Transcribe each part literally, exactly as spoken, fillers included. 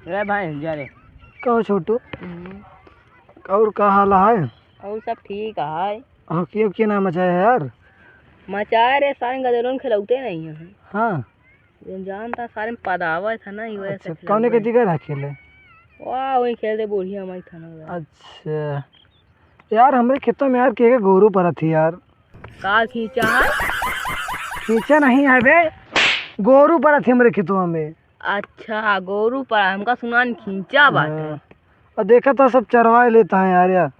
रे भाई, जा रे। कहो छोटू। हम्म। और का हाल है? और सब ठीक है। हाँ, कियो के नाम मचाए है यार? मचाए रे, सारे गदेलोन खेलौते नहीं है। हाँ। जौन जानता सारे में पदावत है ना, ई वजह से अच्छा, खेलौते कौने के नहीं। जिगर है खेले? वाह, वही खेलते बुढ़िया माई थाना वाला। अच्छा। यार, हमरे खेतवा में यार, के के गोरू परत ही यार। का खींचा है? खींचा नहीं है बे, गोरू परत ही हमरे खेतवा में। अच्छा, गोरू पर, हमका सुनान खींचा बाटे। हाँ। और देखा था, सब चरवाए लेता है यार, यार।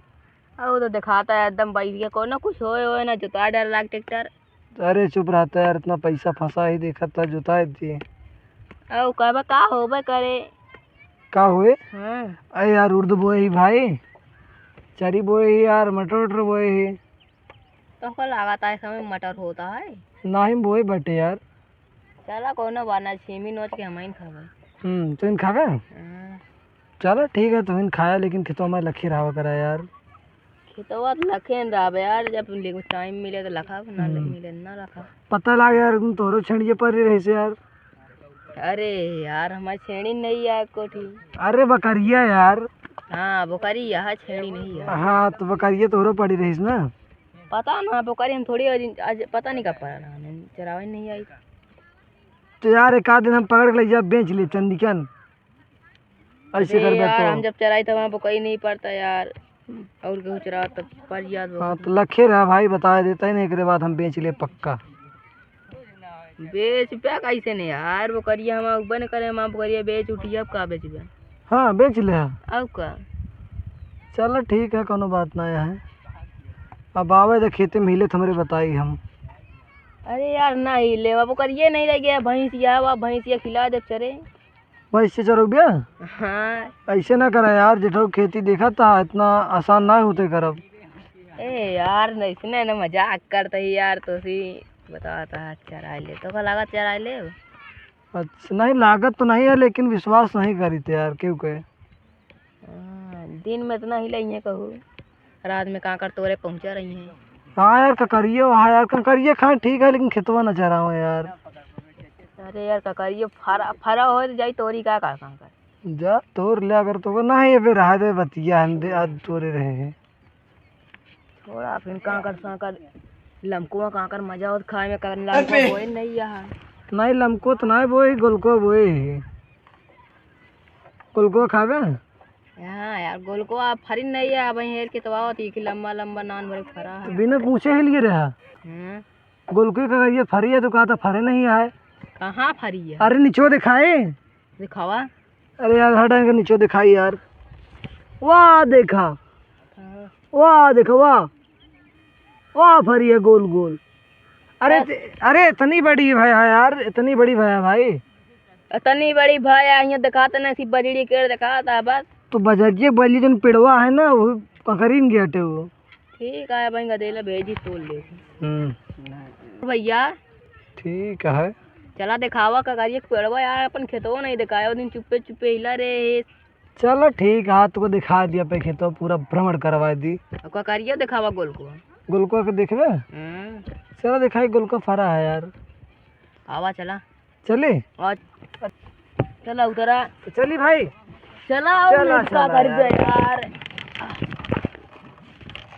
अब वो तो दिखाता है एकदम बैठ के, कोई ना कुछ होए, होए ना, जोता डर लाग ट्रैक्टर। अरे चुप रहता यार, इतना पैसा फंसा ही, देखा था, जोता है जी। अब कहबा का होबे करे? का होए? हाँ। अरे यार, उर्द बोए ही भाई, चरी बोए ही यार, मटर उटर बोए ही। तोहका लागत है, इस समय मटर होता है? नाही, बोए बटे यार। चला, कोनो बात ना, छीमी नोच के हमइन खाबे। हम्म, तुम खाबे? हाँ। चला, ठीक है, तुम खाया, लेकिन खेतवा में लखे रहा करा यार। खेतवा तो लखे न रहबे यार, जब ले-, टाइम मिले तो लखा, ना ले-, हम्म। मिले ना लखा। पता लागे यार, तुम तोरो छेड़िए पर रहे से यार। अरे यार, हमार छेड़ी नहीं है कोठी। अरे बकरिया यार। हाँ, बकरी यहाँ छेड़ी नहीं है। हाँ, तो बकरिया तोरो पड़ी रहीस ना। पता ना, बकरी हम थोड़ी आज, आज पता नहीं कब पड़ा रहा, हम चरावे नहीं आई। तो यार, एक आध दिन हम पकड़ के ले जाब, बेच ले चंदिकन। ऐसे अरे करबे यार, तो। हम जब चराई तब वहाँ बकरी नहीं पड़ता यार, और केहू चरावत तब पड़ जात हाँ, बकरी। तो लखे रहा भाई, बता देता है ना, एकरे बाद हम बेच ले पक्का। बेचबे कैसे नहीं यार, बकरिया हम उबे न करे, हम बकरिया बेच उठी, अब का बेचबे? हाँ, बेच ले। अब का? चलो ठीक है, कोनो बात ना है। अब आवे तो खेते में हिले तो हमरे बताई हम। अरे यार, ना हिले, अब बकरिए नहीं रह गया, भैंसिया, अब भैंसिया खिला दे चरे। भैंसिया चरौबिया? हाँ। ऐसे ना करा यार, जेठो खेती देखा था, इतना आसान ना होते करब। ए यार, न इसने न मजाक करते ही यार, तो सी बताता है, चराई ले, तो का लागत चराई ले? अच्छा, नहीं, लागत तो नहीं है, लेकिन विश्वास नहीं करी थे यार, क्यों कहे? हाँ, दिन में तो नहीं लेइहे कहू, रात में कांकर तोरे पहुँचा रही हैं। हाँ यार, ककरियो, हाँ यार, ककरियो खाए ठीक है, लेकिन खेतवा न चरावे यार। अरे यार, ककरियो फरा, फरा हो तो जाई तोरी का, का कांकर? जा, तोर ले अगर तो नहीं, ये फिर रहा दे बतिया, हम दे, आज तोरे रहे हैं। थोड़ा फिर कांकर सांकर, लमकुआ कांकर मजा होत खाए में, करन लाल को बोए नहीं यहाँ। नहीं, लमको तो नहीं बोए, गोलको बोए है। गोलको खाबे? हाँ यार, गोलको आप फरिन नहीं है, अब हेर के तो आवत ही कि लंबा लंबा नान भरे फरा है। बिना पूछे ही लिए रहा। हाँ। गोलको का ये फरी है तो कहा था फरे नहीं आए। कहाँ फरी है? अरे नीचो दिखाए। दिखावा। अरे यार, हटा के नीचे दिखाई यार। वाह, देखा। हाँ। वाह, देखा, वाह। वाह, फरी है गोल गोल। अरे, बस। ते-, अरे, इतनी बड़ी भया है यार, इतनी बड़ी भया है भाई। इतनी बड़ी भया है, यहाँ दिखाते ना, सिर्फ बजड़ी केड़ दिखाता है बस। तो बजरिए बली जन पेड़वा है ना, वो ककरीन गेटे वो। ठीक है, अब इनका देला भेजी तोल ले। हम्म। भैया। ठीक है। चला देखावा का करिए पेड़वा यार, अपन खेतवा नहीं देखाया, वो दिन चुप्पे चुप्पे हिला रहे। चलो ठीक है, तुमको दिखा दिया पे खेतवा, पूरा भ्रमण करवा दी। अब का करिए देखावा गोलको। गोलको के देखबे? हम्म। चलो दिखाई, गोलको फरा है यार। आवा चला। चली? और चला उतरा। तो चली भाई। चला, और चला, का चला कर यार। दे यार।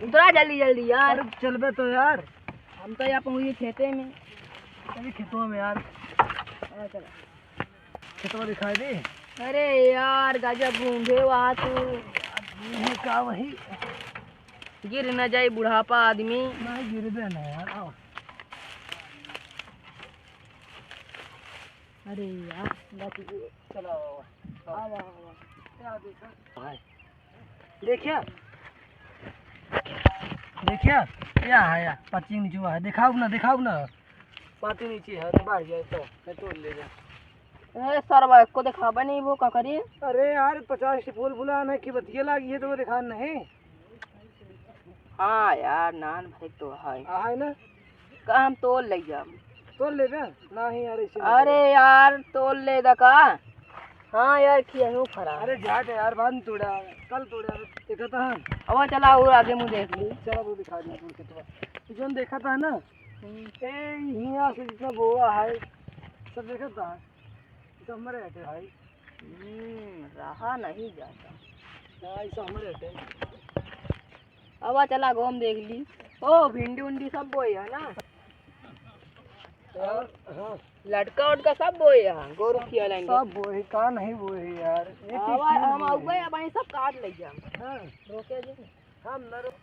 उतरा जल्दी जल्दी यार। अरे चलबे तो यार। हम तो यहाँ पहुँचे खेते में। अरे खेतवा में यार। हाँ, चला। खेतवा दिखाई दे। अरे यार, गजब घूमे वहाँ तू। घूमे का वही। गिर न जाए बुढ़ापा आदमी। नहीं गिरबे ना यार, आओ। अरे यार, बाकी चलो, आओ, आओ, आओ। क्या देखा? भाई, देखिया, देखिया, क्या है यार? पाती नीचे हुआ है, दिखाओ ना, दिखाओ ना। पाती नीचे है, तो बाहर जाए तो, मैं तोड़ ले जा। ए, सरवा, एको देखाबे नहीं वो, का करी? अरे यार, पचास टी फूल बुला ना कि बतिया लागी है, तो वो दिखा नहीं। हाँ यार, नान भाई तो है। आ, है ना? का हम तोल ले जाब? तोल लेबे? नहीं यार, ऐसे नहीं अरे तोले। यार, तोल ले दा का? हाँ यार, खियाहू फरा। अरे जा दे यार, बाद में तोड़ा, कल तोड़ा, देखा था। अब चला और आगे मुँह देख ली। चला वो दिखा दी, तू खेतवा। तू जौन देखा था ना? हम्म। ए, हियाँ से जितना बोआ है, सब देखा था। ये तो हमारे हटे भाई। हम्म, कहा नहीं जाता। हाँ, ऐसा हमारे हटे। अब आ चला घूम देख ली। ओ, भिंडी उंडी सब बोए है ना? और, हाँ। लटका उटका सब बोए है, गोरू खिया लेंगे। सब बोए, का नहीं बोए यार? एक एक आवा, चीज हम बोए। आउबे, अब यहीं सब काट ले जाम। हाँ। रोके जी। हम न रो-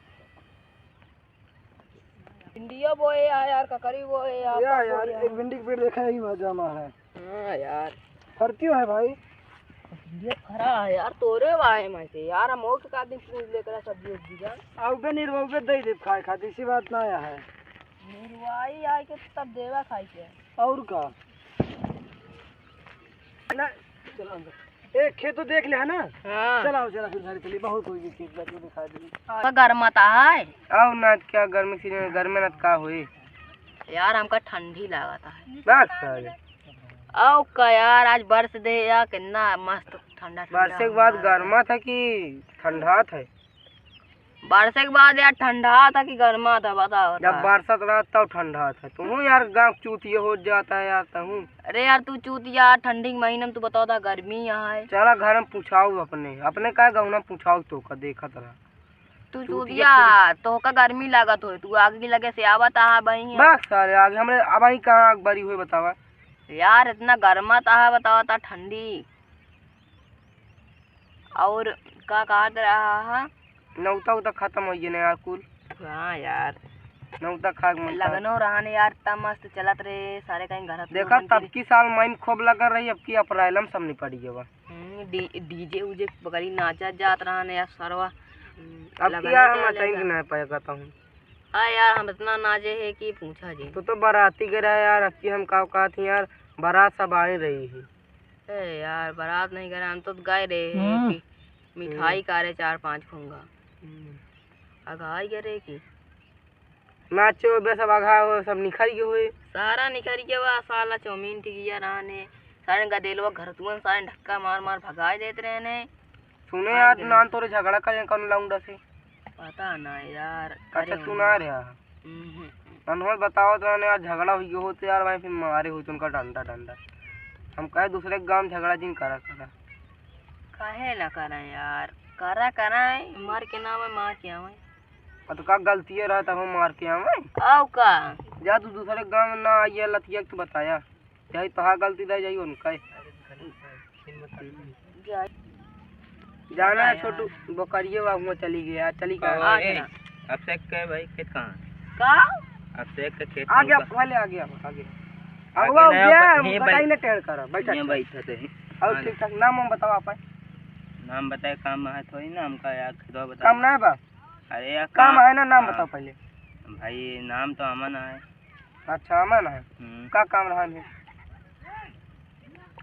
भिंडियो बोए है यार, ककरी बोए है, या सब यार, बोए है। एक भिंडी के पेड़ देखा, यही मजा में है। हाँ यार। फरतियो है भाई। ये फरा है यार, तोरे वाए में से यार, हम ओके का दिन पूछ लेकर सब्जी उब्जी का। आउबे निरवाउबे दे दे खाए खातिर, ऐसी बात ना है। निरवाई आए के तब देवा खाए के। और का? ना, चलो अंदर। ए, खेत तो देख ले है ना? हाँ। चलो, चलो, फिर घर के लिए बहुत कोई भी खेत बाकी दिखा दे। तो गर्मात है। आओ ना, क्या गर्मी सीजन में, गर्मी ना का होई? यार, हमका ठंडी लागत है। बात सारे। आओ का यार, आज बरस दे या, कितना मस्त ठंडा ठंडा बरसे के बाद हवा। गर्मात है कि ठंडात है? बरसे के बाद यार ठंडात है कि गर्मात है, बताओ जब यार। बरसत रहत तब ठंडात है। तुहू यार गाँव के चूतिया हो जाता है यार, तहू। अरे यार, तू चूतिया, ठंडी के महीने में तू बताओ ता, गर्मी यहाँ है। चला घर में पूछाओ अपने, अपने का गौना पूछाओ तो का देखत रहा। तू चूतिया चूतिया, तोहका गर्मी लागत होई, तू आग के लगे से आवत आहा बही है। बस सारे आगे हमरे अब ही कहाँ आग बरी हुई बतावा। यार इतना गर्मा ता है, बतावा ता ठंडी। और का कहत रहा हा? नौता उता खत्म हो गए ना यार कुल। हाँ यार। नौता खा के मन लगनो रहने यार, इतना मस्त चलत रहे, सारे कहीं घर देखा, तब की साल माइन खूब लगा रही, अब की अप्रैल में सब निपट गया बा। हम्म, डी-, डीजे उजे पकड़ी नाचा जात रहने यार सरवा। अब लगनो किया हम चला अचाइन जाता। नहीं पाया कहता हूँ। हाँ यार, हम इतना नाचे है कि पूछा जी। तू तो बाराती गे रहा यार, अब की हम का कहत ही यार, बारात सब आए रही है। ए यार, बारात नहीं गे रहा, हम तो गाए रहे हैं हम्म। कि मिठाई हम्म। कारे चार पाँच फुंगा। हम्म। अघाई गे रहे कि नाचे हो बे सब अघा हो, सब निखर गए हुए। सारा निखर गया बा, साला चौमीन टिकिया रहने, सारे गदेलवा घर तुअन सारे धक्का मार मार भगाए देत रहने। सुने आज यार, नान तोरे झगड़ा करे कौन लौंडा से? पता ना यार, अच्छा, करे तू होंगे। ना रहा। हम्म। ननहोर बताओ तो यार, झगड़ा हुई होते यार, भाई फिर मारे हुई उनका डंडा, डंडा। हम कहे दूसरे के गाँव झगड़ा जिन करा, करा। काहे ना करें यार, करा, करें, मार के ना आवे, मार के आवे। अब तो का गलतिये रहा तब हम मार के आवे। आओ का? जा तू दूसरे के गाँव में ना आइए लतिया के तू बताया। चाहे तोहार गलती रह जाई उनका। जाए। जाना है छोटू, बकरिए बा हुआ चली गया, चली का? कहो, हाँ, ए, चला। अभिषेक के भाई खेत कहाँ है? का? अभिषेक के खेत आगे कहाँ? आप पहले आगे आप, आगे। आगे अगवा ना, गया, ऊपर, ये बताई बैठ-, ना टेढ़ करा, बैठा ये था। बैठा थे। और हाँ। ठीक ठाक, नाम वाम बताओ आप। नाम बताए, काम है थोड़ी ना हमका यार, खेतवा बताओ। काम ना है बा? अरे यार, काम काम है ना, नाम हाँ। बताओ पहले। भाई, नाम तो अमन है। अच्छा, अमन है। हम्म। का काम रहा है?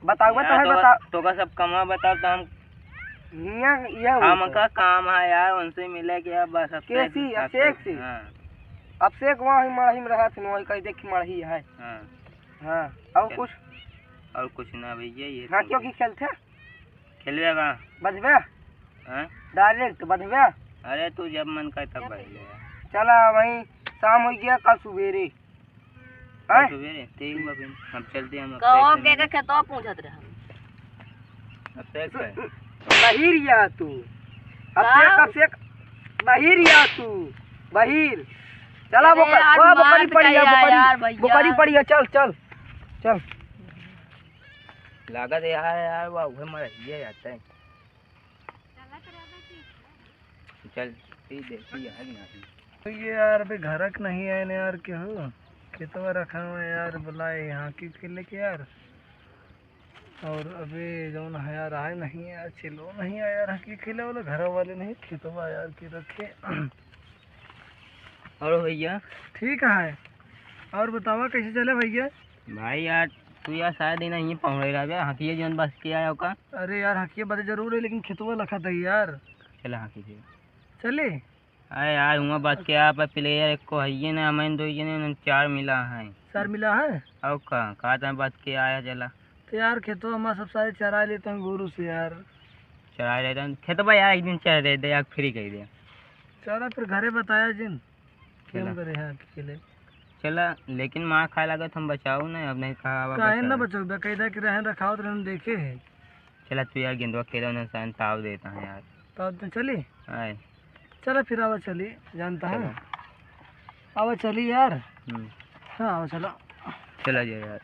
बताओ, यार, बताओ, तो बताओ। तोका सब कमा बताओ तो हम हियाँ यह होता है। हमका काम है यार, उनसे मिले के यार, बस अब कैसी? से, अब अब से से? हाँ। अब से एक वहाँ मड़ही में रहा था, वही कह दे कि मड़ही है। हाँ। हाँ, और चल। कुछ? और कुछ ना भैया, ये हाँ, तो क्योंकि खेलते हैं। खेलबे का? बजबे? हाँ? Direct बजबे? अरे तू जब मन करे तब बज ले। चला वहीं शाम हो गया, कल सुबेरे। कल हैं? सुबेरे? ठीक बा फिर, हम चलते हैं, हम कहो अभिषेक से के मिले। के खेतवा पूछत रहे। अभिषेक से। बहिर या तू। का? अभिषेक, अभिषेक, बहिर या तू। बहिर। चला अरे बोकर, यार, ओ बोकरी मार पड़ी है, पिटाई बोकरी, यार, भैया। बोकरी पड़ी है, चल, चल, चल। लागत है यार, यार, वाह, उहे मर ही जाता है। चल, ई देखी, यहाँ की नहीं। तो ये यार, अबे घरक नहीं आए ने यार, केहू खेतवा रखा हुआ है यार, बुलाए यहाँ की खेले के यार। और अबे जौन है यार, आए नहीं यार, चलो नहीं आए यार, हकी खेले वाला घर वाले नहीं, खेतवा यार के रखे। और भैया? ठीक है। और बतावा, कैसे चले भैया? भाई यार, तू यार शायद ही नहीं पहुँच रहा बे, हकिया जौन बस के आया का? अरे यार, हकिया बदे जरूर है, लेकिन खेतवा लखा था यार। चला हकी से। चले? अरे यार, हुआं बस के आप player एक को हइये ना, हमें दो जने ने चार मिला है। चार मिला है? और का, कहा था बस के आया चला। तो यार, खेतवा हमारा सब सारे चरा लेते हैं गोरू से यार। चरा लेते हैं। खेतवा यार, एक दिन चरा दे दे यार, free कर दे। चला फिर घरे बताया जिन। चला। केम करे हैं अकेले। चला, लेकिन मार खाए लागत हम बचाऊ ना, अब नहीं कहा, अब काहे बचाऊ। ना बचाऊ? बेकायदा के रहन रखावत रहन देखे है। चला तू यार, गेंदवा खेलो ना, सान ताव देता है यार। ताव तो चली? आए। चला फिर, आवा चली, जानता है। चलो। आवा चली यार। हम्म। हाँ, आवा चलो। चला जाए यार।